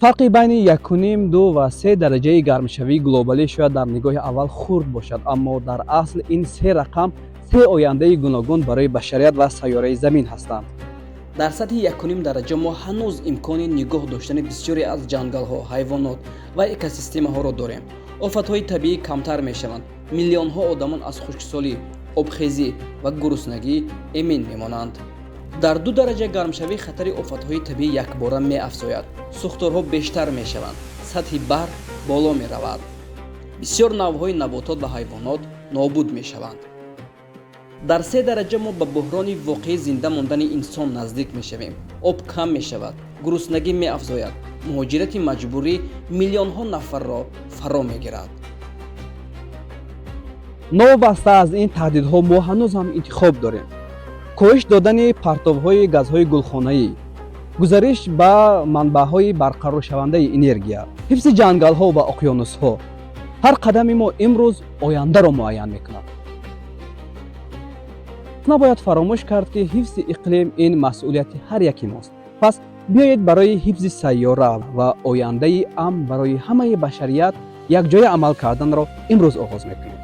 Фарқи байни 1,5, 2 ва 3 дараҷаи гармшавии глобалӣ шояд дар нигоҳи аввал хурд бошад, аммо дар асл ин се рақам се ояндаи гуногун барои башарият ва сайёраи Замин ҳастанд. Дар сатҳи 1,5 дараҷа мо ҳанӯз имкони нигоҳ доштани бисёре аз ҷангалҳо, ҳайвонот ва экосистемаҳоро дорем. Офатҳои табиӣ камтар мешаванд, миллионҳо одамон аз хушксолӣ, обхезӣ ва гуруснагӣ эмин мемонанд. Дар 2 дараҷа гармшавӣ хатари офатҳои табиӣ якбора меафзояд, сӯхторҳо бештар мешаванд, сатҳи баҳр боло меравад, бисёр навъҳои наботот ва ҳайвонот нобуд мешаванд. Дар 3 дараҷа мо ба буҳрони воқеии зинда мондани инсон наздик мешавем. Об кам мешавад, гуруснагӣ меафзояд, муҳоҷирати маҷбурӣ миллионҳо нафарро фаро мегирад. Новобаста аз ин таҳдидҳо, мо ҳанӯз ҳам интихоб дорем: коҳиш додани партовҳои газҳои гулхонаӣ, гузариш ба манбаъҳои барқароршавандаи энергия, ҳифзи ҷангалҳо ва уқёнусҳо. Ҳар қадами мо имрӯз ояндаро муайян мекунад. Набояд фаромӯш кард, ки ҳифзи иқлим ин масъулияти ҳар яки мост. Пас биёед, барои ҳифзи сайёра ва ояндаи амн барои ҳамаи башарият якҷоя амал карданро имрӯз оғоз мекунем.